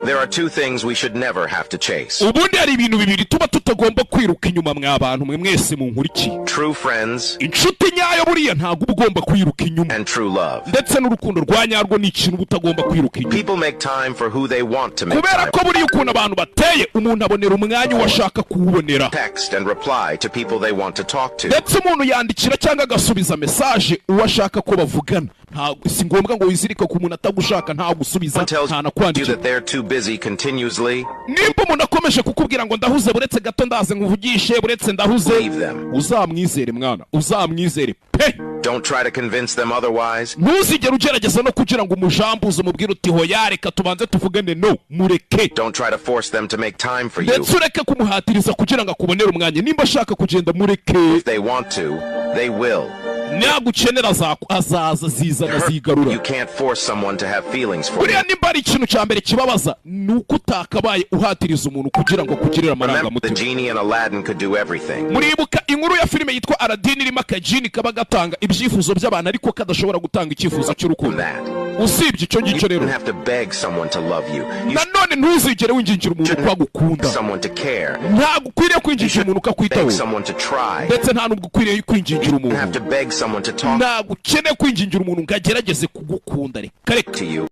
There are two things we should never have to chase. Ubundi hari ibintu bibiri tuba tutagomba kwiruka inyuma. Mwa bantu mwe mwese munkurikiye, True friends inshuti nyayo buriya ntabwo uba ugomba kwiruka inyuma, and true love. ndetse n'urukundo rwa nyarwo ni ikintu uba utagomba kwiruka inyuma. People make time for who they want to make Kubera time. ko buriya ukuntu abantu bateye, umuntu abonera umwanya uwo ashaka kuwubonera. Text and reply to people they want to talk to. Ndetse umuntu yandikira cyangwa agasubiza message uwo ashaka ko bavugana. Ntabwo si ngombwa ngo wizirike ku muntu atagushaka, ntagusubiza, One tells you ntanakwandikira. that they're too busy continuously. Nimba umuntu akomeje kukubwira ngo ndahuze, buretse gato ndaze nkuvugishe, buretse ndahuze, Leave them. uzamwizere mwana, uzamwizere pe. Don't try to convince them otherwise. Ntuzigere ugerageza no kugira ngo umujambuze, umubwire uti hoya, reka tubanze tuvugane. No, mureke. Don't try to force them to make time for you. Ndetse ureke kumuhatiriza kugira ngo akubonere umwanya. Nimba ashaka kugenda, mureke. If they want to, they will. Nagukenera azaza, zizana zigarura. You can't force someone to have feelings for you. Buriya nimba ari ikintu cya mbere kibabaza, ni uko utakabaye uhatiriza umuntu kugira ngo akugirire Remember, the amarangamutima. genie in Aladdin could do everything. Muribuka inkuru ya filime yitwa Aladdin, irimo akajini kaba gatanga ibyifuzo by'abantu ariko kadashobora gutanga icyifuzo cy'urukundo? That. Usibye icyo ngicyo You rero, don't have to beg someone to love you. You nanone ntuzigere wingingira umuntu ko agukunda. someone to care. Ntabwo ukwiriye kwingingira umuntu ko akwitaho. Beg someone to try. Ndetse nta nubwo ukwiriye kwingingira You don't have umuntu. to beg someone to talk Ntabwo ukeneye kwingingira umuntu ngo agerageze kugukunda, reka reka. to you.